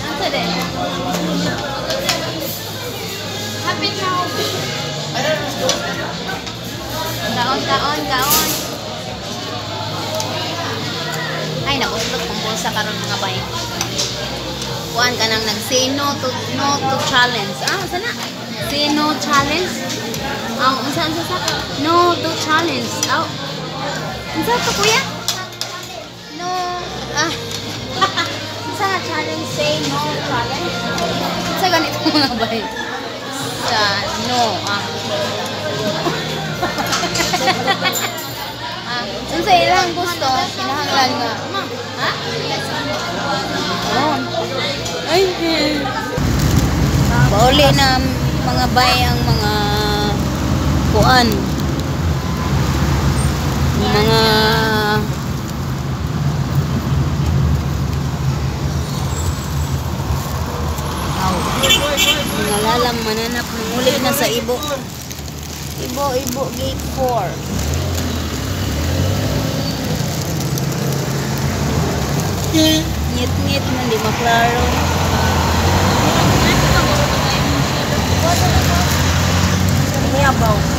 Asa din? Happy now. Kaon, kaon, kaon. Ay, nabuslot kong bulsa karon, mga bay. Kuan ka nang nag-say no to challenge. Ah, sana? Say no challenge? Ah, unsa unsa sa? No to challenge. Ah. Unsa to, kuya? No. Ah. Unsa nga challenge? Say no challenge? Unsa ganito, mga bay? Sa no. Ah. Ah, unsa ilang gusto, kinahanglan nga. Ha? Oh. Ay. Pauli na, mga bay, ang mga kuan. Mga mga lalang mananap, muli na sa Ibo. Ibo, Ibo, Gate 4. Ngit-ngit man, di maklaro. Niyabaw.